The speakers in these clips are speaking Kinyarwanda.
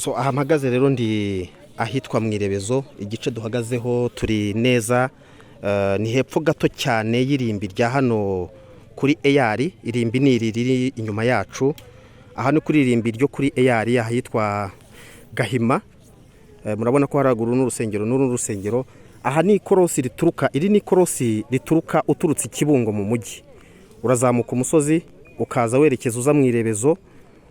So aha mpagaze rero ndi ahitwa mu Irebezo. Igice duhagazeho turi neza, ni hepfo gato cyane y'irimbi rya hano kuri Eyari. Irimbi ni iri riri inyuma yacu. Aha ni kuri irimbi ryo kuri Eyari ahitwa Gahima. Murabona ko haraguru n'urusengero, n'uru n'urusengero. Aha ni ikorosi rituruka, iri ni ikorosi rituruka uturutse i Kibungo mu mujyi, urazamuka umusozi ukaza werekeza uza mu Irebezo,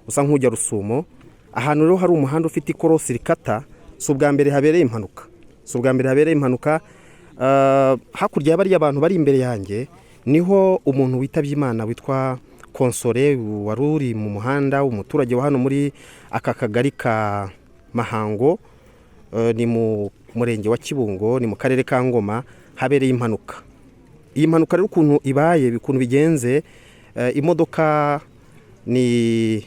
usa nk'ujya Rusumo. Ahantu rero hari umuhanda ufite ikorosi rikata, si ubwa mbere habereye impanuka, si ubwa mbere habereye impanuka. Hakurya ya bariya bantu bari imbere yanjye niho umuntu witabye Imana witwa Konsore wari uri mu muhanda, umuturage wa hano muri aka kagari ka Mahango, ni mu murenge wa Kibungo, ni mu karere ka Ngoma, habereye impanuka. Iyi mpanuka rero ukuntu ibaye, ukuntu bigenze, imodoka ni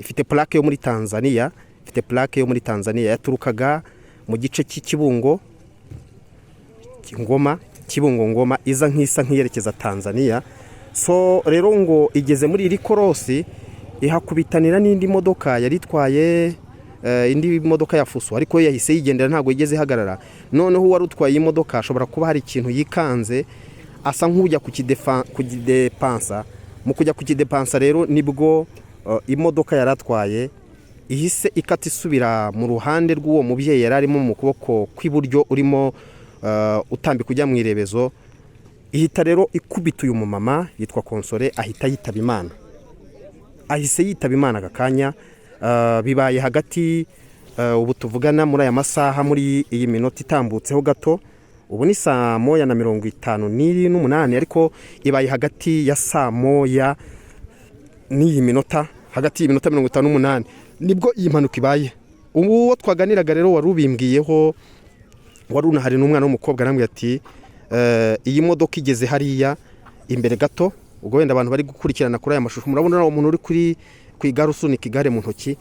ifite plaque yo muri Tanzania, ifite plaque yo muri Tanzania, yaturukaga mu gice cy'Ikibungo Ngoma, Kibungo Ngoma, iza nk'isa nk'iyerekeza Tanzania. So rero ngo igeze muri iri korosi ihakubitanira n'indi modoka yari itwaye, indi modoka ya fuso, ariko yo yahise yigendera, ntabwo yigeze ihagarara. Noneho uwari utwaye iyi modoka ashobora kuba hari ikintu yikanze, asa nk'ujya kukidepansa. Mu kujya kukidepansa rero nibwo imodoka yari atwaye ihise ikata isubira mu ruhande rw'uwo mubyeyi yari arimo mu kuboko kw'iburyo urimo utambika ujya mu Irebezo, ihita rero ikubita uyu mumama yitwa Konsore, ahita yitaba Imana, ahise yitaba Imana aka kanya. Bibaye hagati, ubu tuvugana muri aya masaha, muri iyi minota itambutseho gato. Ubu ni 1:58, ariko ibaye hagati ya 1:00 n'iyi minota, hagati y'iminota 58 nibwo iyi mpanuka ibaye. Ubu uwo twaganiraga rero wari ubimbwiyeho, wari unahari, n'umwana w'umukobwa, arambwira ati: "Iyi modoka igeze hariya imbere gato." Ubwo wenda abantu bari gukurikirana kuri aya mashusho murabona uwo muntu uri ku igare, usunika igare mu ntoki.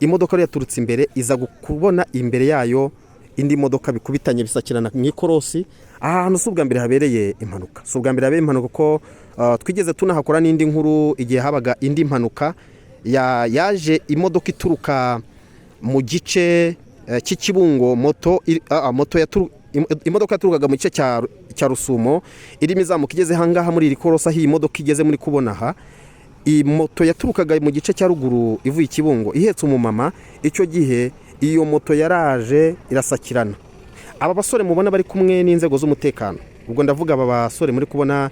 Imodoka rero yaturutse imbere, iza kubona imbere yayo indi modoka, bikubitanye, bisakirana mu ikorosi. Aha hantu si ubwa mbere habereye impanuka, si ubwa mbere habereye impanuka, kuko twigeze tunahakora n'indi nkuru igihe habaga indi mpanuka yaje imodoka ituruka mu gice cy'Ikibungo, moto moto imodoka yaturukaga mu gice cya Rusumo irimo izamuka, igeze ahangaha muri iri korosi aho iyi modoka igeze muri kubona aha. Iyi moto yaturukaga mu gice cya ruguru ivuye i Kibungo ihetse umumama. Icyo gihe iyo moto yaraje irasakirana. Aba basore mubona bari kumwe n'inzego z'umutekano, ubwo ndavuga aba basore muri kubona,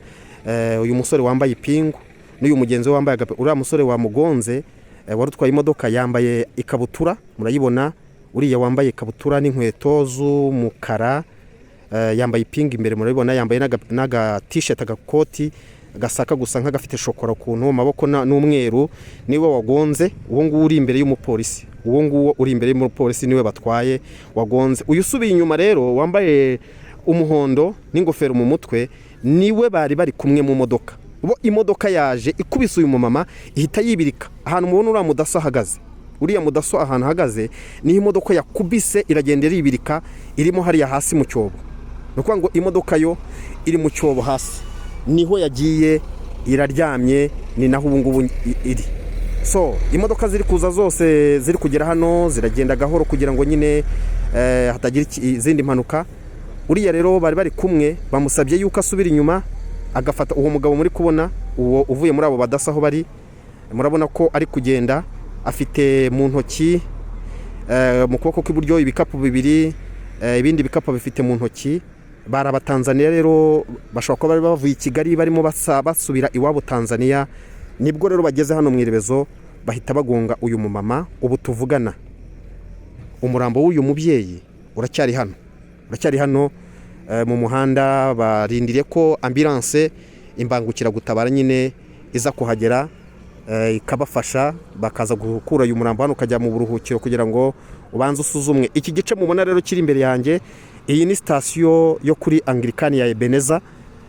uyu musore wambaye ipingu n'uyu mugenzi we wambaye uriya musore wamugonze, wari utwaye imodoka yambaye ikabutura, murayibona, uriya wambaye ikabutura n'inkweto z'umukara, yambaye ipingu imbere murabibona, yambaye n'aga t-shirt, agakoti gasaka gusa nk'agafite shokora ukuntu mu maboko n'umweru, niwe wagonze uwo nguwo uri imbere y'umupolisi. Uwo nguwo uri imbere y'umupolisi niwe batwaye wagonze. Uyu usubiye inyuma rero wambaye umuhondo n'ingofero mu mutwe niwe bari bari kumwe mu modoka. Bo imodoka yaje ikubise uyu mumama, ihita yibirika ahantu mubona uriya mudaso ahagaze. Uriya mudaso ahantu ahagaze niho imodoka yakubise, iragenda iribirika, irimo hariya hasi mu cyobo. Ni ukuvuga ngo imodoka yo iri mu cyobo hasi, niho yagiye iraryamye, ni naho ubu ngubu iri. So imodoka ziri kuza zose ziri kugera hano ziragenda gahoro kugira ngo nyine hatagira izindi mpanuka. Uriya rero bari bari kumwe bamusabye yuko asubira inyuma agafata uwo mugabo muri kubona, uwo uvuye muri abo badasa aho bari. Murabona ko ari kugenda afite mu ntoki, mu kuboko kw'iburyo ibikapu bibiri, ibindi bikapu bifite mu ntoki. Bari Abatanzaniya rero, bashobora kuba bari bavuye i Kigali barimo basubira iwabo Tanzania. Nibwo rero bageze hano mu Irebezo bahita bagonga uyu mumama. Ubu tuvugana umurambo w'uyu mubyeyi uracyari hano, uracyari hano mu muhanda. Barindiriye ko ambulance, imbangukiragutabara nyine, iza kuhagera, ikabafasha, bakaza gukura uyu murambo hano ukajya mu buruhukiro kugira ngo ubanze usuzumwe. Iki gice mubona rero kiri imbere yanjye, iyi ni sitasiyo yo kuri Anglikani ya Ebeneza,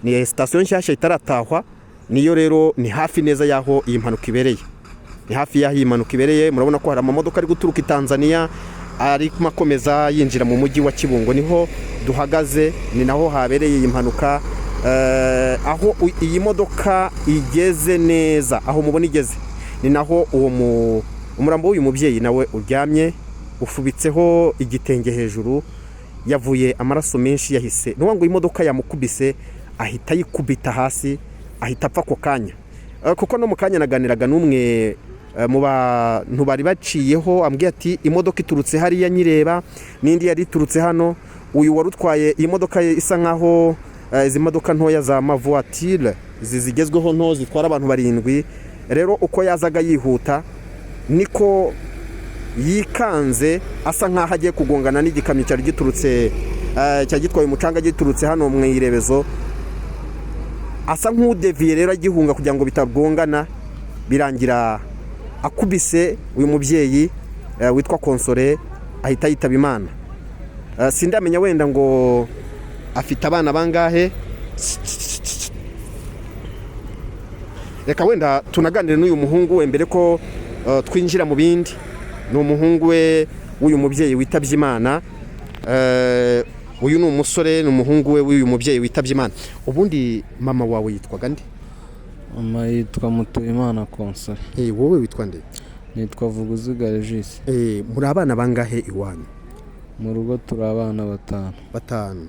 ni sitasiyo nshyashya itaratahwa. Niyo rero ni hafi neza y'aho iyi mpanuka ibereye, ni hafi y'aho iyi mpanuka ibereye. Murabona ko hari amamodoka ari guturuka i Tanzania arimo akomeza yinjira mu mujyi wa Kibungo. Niho duhagaze, ni naho habereye iyi mpanuka. Aho iyi modoka igeze neza, aho mubona igeze, ni naho uwo umurambo w'uyu mubyeyi nawe uryamye. Ufubitseho igitenge hejuru, yavuye amaraso menshi. Yahise ni ngo imodoka yamukubise, ahita ayikubita hasi, ahita apfa ako kanya. Kuko no mu kanya naganiraga n'umwe mu bantu bari baciyeho, ambwiye ati imodoka iturutse hariya nyireba, n'indi yari iturutse hano. Uyu wari utwaye iyi modoka ye isa nkaho izi modoka ntoya za mavuwatire, izi zigezweho nto zitwara abantu barindwi. Rero uko yazaga yihuta niko yikanze, asa nkaho agiye kugongana n'igikamyo cyari giturutse cyari gitwaye umucanga giturutse hano mu Irebezo. Asa nk'udeviye rero agihunga kugira ngo bitagongana, birangira akubise uyu mubyeyi witwa Konsore, ahita yitaba Imana. Sindamenya wenda ngo afite abana bangahe. Reka wenda tunaganire n'uyu muhungu we mbere ko twinjira mu bindi. Ni umuhungu we w'uyu mubyeyi witabye Imana. Uyu ni umusore, ni umuhungu we w'uyu mubyeyi witabye Imana. Ubundi mama wawe yitwaga nde? Mama yitwa Mutuyimana Konsore. Wowe witwa nde? Nitwa Vuguziga Regis. Muri abana bangahe iwanyu? Mu rugo turi abana batanu. Batanu.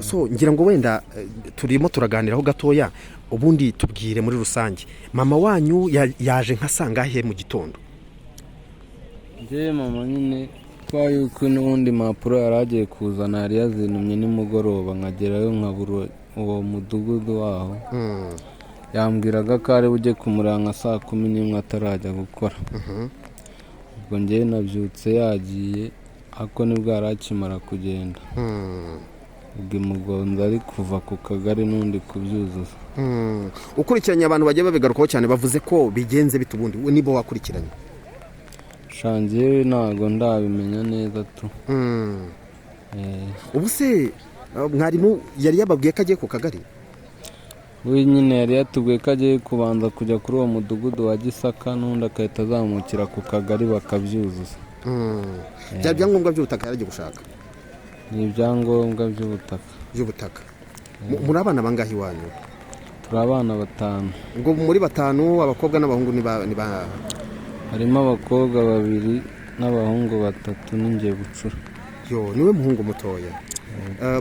So ngira ngo wenda turimo turaganiraho gatoya. Ubundi tubwire muri rusange, mama wanyu yaje nka sangahe mu gitondo? Njyewe mama nyine kwa yuko n'ubundi impapuro yari agiye kuzana yari yazinumye nimugoroba, nkagerayo nkabura uwo mudugudu waho. Yambwiraga ko ari bujye kumureba nka saa 11 atarajya gukora. Ubwo njyewe nabyutse yagiye, ariko nibwo yari akimara kugenda, ubwo imugonza ari kuva ku kagari n'undi kubyuzuza. Ukurikiranye, abantu bagiye babigarukaho cyane, bavuze ko bigenze bite ubundi niba wakurikiranye? Sha, njyewe ntabwo ndabimenya neza tu. Ubu se mwarimu yari yababwiye ko agiye ku kagari? We nyine yari yatubwiye ko agiye kubanza kujya kuri uwo mudugudu wa Gisaka, n'undi agahita azamukira ku kagari bakabyuzuza. Byaba ibyangombwa by'ubutaka yari agiye gushaka? Ni ibyangombwa by'ubutaka. By'ubutaka. Muri abana bangahe iwanyu? Turi abana batanu. Ubwo muri batanu, abakobwa n'abahungu ni ba? Harimo abakobwa babiri n'abahungu batatu, n'injye bucura. Yo, niwe muhungu mutoya.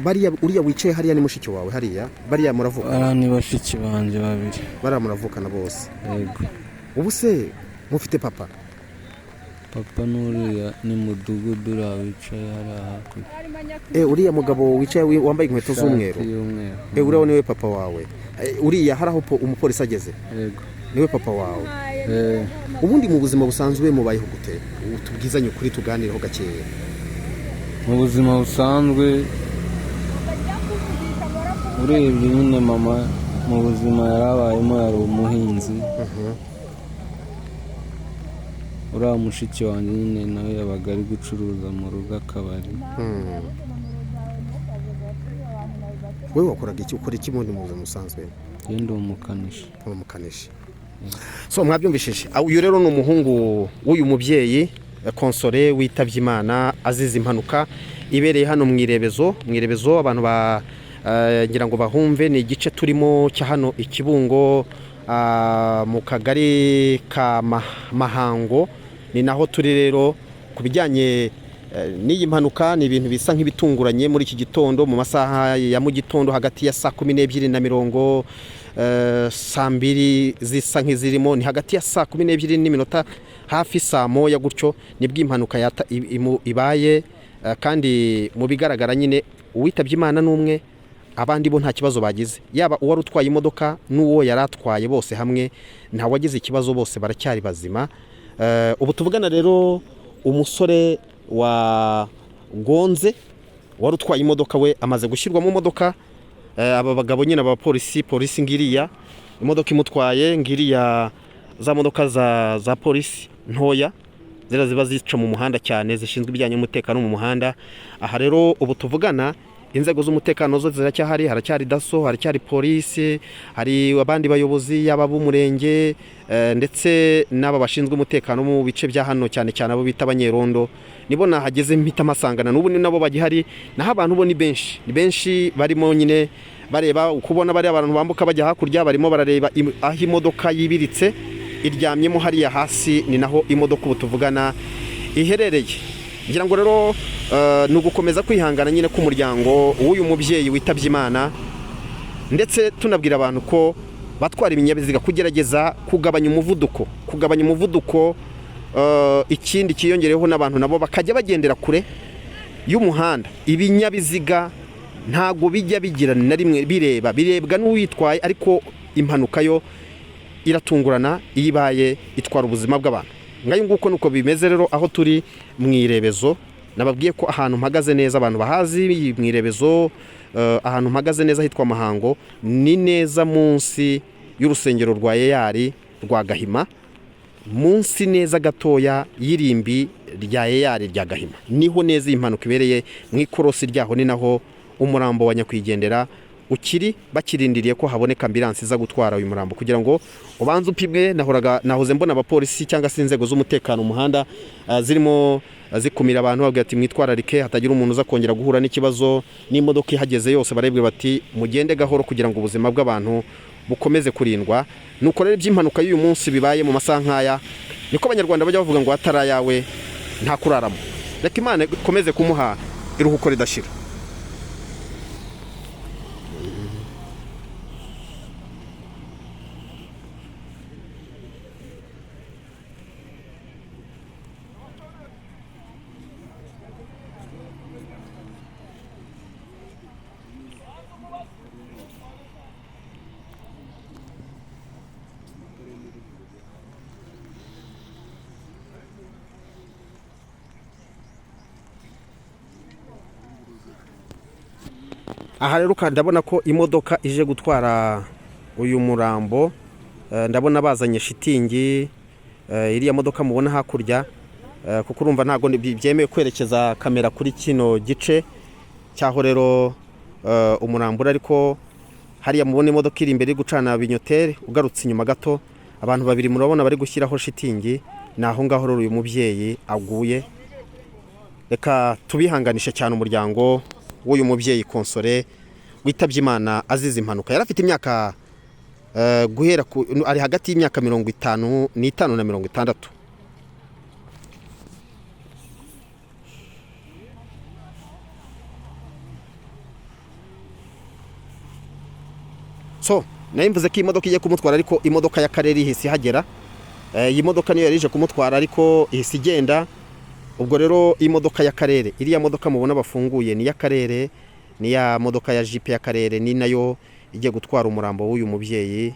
Bariya, uriya wicaye hariya ni mushiki wawe? Hariya bariya muravukana? Bariya ni bashiki banjye babiri. Bariya muravukana bose? Yego. Ubu se mufite papa? Papa n'uriya ni mudugudu, uriya wicaye hariya hakurya. Uriya mugabo wicaye wambaye inkweto z'umweru? Ishati y'umweru. Uriya niwe papa wawe? Uriya hari aho umupolisi ageze? Yego. Niwe papa wawe? Eh. Ubundi mu buzima busanzwe mubayeho gute? Ubu tubwizanye ukuri, tuganireho gakeya. Mu buzima busanzwe, urebye nyine mama mu buzima yari abayemo, yari umuhinzi. Uriya mushiki wanjye nyine nawe yabaga ari gucuruza mu rugo akabari. Wowe wakoraga iki, ukora iki ubundi mu buzima busanzwe? Njye ndi umukanishi. Umukanishi. So mwabyumvishije. Uyu rero ni umuhungu w'uyu mubyeyi Konsore witabye Imana azize impanuka ibereye hano mu Irebezo. Mu Irebezo, abantu ba ngira ngo bahumve, ni igice turimo cya hano i Kibungo, mu kagari ka Mahango, ni naho turi. Rero ku bijyanye n'iyi mpanuka, ni ibintu bisa nk'ibitunguranye muri iki gitondo, mu masaha ya mu gitondo, hagati ya saa 12 na mirongo saa 2 zisa nk'izirimo, ni hagati ya saa 12 n'iminota hafi saa 1 gutyo, nibwo impanuka ibaye. Kandi mu bigaragara nyine uwitabye Imana ni umwe, abandi bo nta kibazo bagize, yaba uwari utwaye imodoka n'uwo yari atwaye, bose hamwe nta wagize ikibazo, bose baracyari bazima. Ubu tuvugana rero, umusore wagonze wari utwaye imodoka we amaze gushyirwa mu modoka. Aba bagabo nyine, abapolisi, polisi ngiriya imodoka imutwaye, ngiriya za modoka za polisi ntoya ziriya ziba zica mu muhanda cyane, zishinzwe ibijyanye n'umutekano mu muhanda. Aha rero ubu tuvugana, inzego z'umutekano zo ziracyahari, haracyari DASSO, haracyari polisi, hari abandi bayobozi, yaba ab'umurenge ndetse n'aba bashinzwe umutekano mu bice bya hano, cyane cyane abo bita abanyerondo. Nibo nahageze mpita mpasangana n'ubu, ni nabo bagihari. Naho abantu bo ni benshi, ni benshi, barimo nyine bareba uko ubona bariya abantu bambuka bajya hakurya, barimo barareba aho imodoka yibiritse iryamyemo hariya hasi, ni naho imodoka ubu tuvugana iherereye. Ngira ngo rero ni ugukomeza kwihangana nyine k'umuryango w'uyu mubyeyi witabye Imana, ndetse tunabwira abantu ko batwara ibinyabiziga kugerageza kugabanya umuvuduko, kugabanya umuvuduko. Ikindi cyiyongereyeho, n'abantu nabo bakajya bagendera kure y'umuhanda. Ibinyabiziga ntabwo bijya bigira na rimwe bireba, birebwa n'uwitwaye, ariko impanuka yo iratungurana, iyo ibaye itwara ubuzima bw'abantu. Ngayo nguko nuko bimeze rero aho turi mu Irebezo. Nababwiye ko ahantu mpagaze neza abantu bahazi mu Irebezo, ahantu mpagaze neza hitwa Mahango, ni neza munsi y'urusengero rwa Eyari rwa Gahima, munsi neza gatoya y'irimbi rya Eyari rya Gahima, niho neza iyi mpanuka ibereye. Mu ikorosi ryaho ni naho umurambo wa nyakwigendera ukiri, bakirindiriye ko haboneka ambulance iza gutwara uyu murambo kugira ngo ubanze upimwe. Nahoraga nahoze mbona abapolisi cyangwa se inzego z'umutekano mu muhanda zirimo zikumira abantu, babwira ati mwitwararike hatagira umuntu uza kongera guhura n'ikibazo. N'imodoka ihageze yose barabwira bati mugende gahoro kugira ngo ubuzima bw'abantu bukomeze kurindwa. Nuko rero iby'impanuka y'uyu munsi bibaye mu masaha nk'aya, niko Abanyarwanda bajya bavuga ngo atari ayawe nta kuraramo. Reka Imana ikomeze kumuha iruhuko ridashira. Aha rero kandi ndabona ko imodoka ije gutwara uyu murambo. Ndabona bazanye shitingi, iriya modoka mubona hakurya, kuko urumva ntabwo byemewe kwerekeza kamera kuri kino gice cyaho rero umurambo uri. Ariko hariya mubona imodoka iri imbere iri gucana binyoteri, ugarutse inyuma gato abantu babiri murabona bari gushyiraho shitingi, ni aho ngaho rero uyu mubyeyi aguye. Reka tubihanganishe cyane umuryango w'uyu mubyeyi Konsore witabye Imana azize impanuka. Yari afite imyaka guhera ku, ari hagati y'imyaka 55 na 60. So nari mvuze ko iyi modoka igiye kumutwara, ariko imodoka y'akarere ihise ihagera. Iyi modoka niyo yari ije kumutwara, ariko ihise igenda. Ubwo rero imodoka y'akarere, iriya modoka mubona bafunguye ni iy'akarere, ni ya modoka ya jipe y'akarere, ni nayo igiye gutwara umurambo w'uyu mubyeyi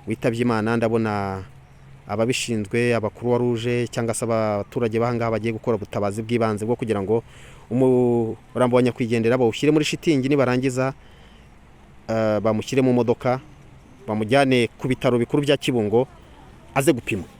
witabye Imana. Ndabona ababishinzwe, abakuruwa ruje cyangwa se abaturage b'ahangaha bagiye gukora ubutabazi bw'ibanze bwo kugira ngo umurambo wa nyakwigendera bawushyire muri shitingi, nibarangiza bamushyire mu modoka bamujyane ku bitaro bikuru bya Kibungo aze gupimwa.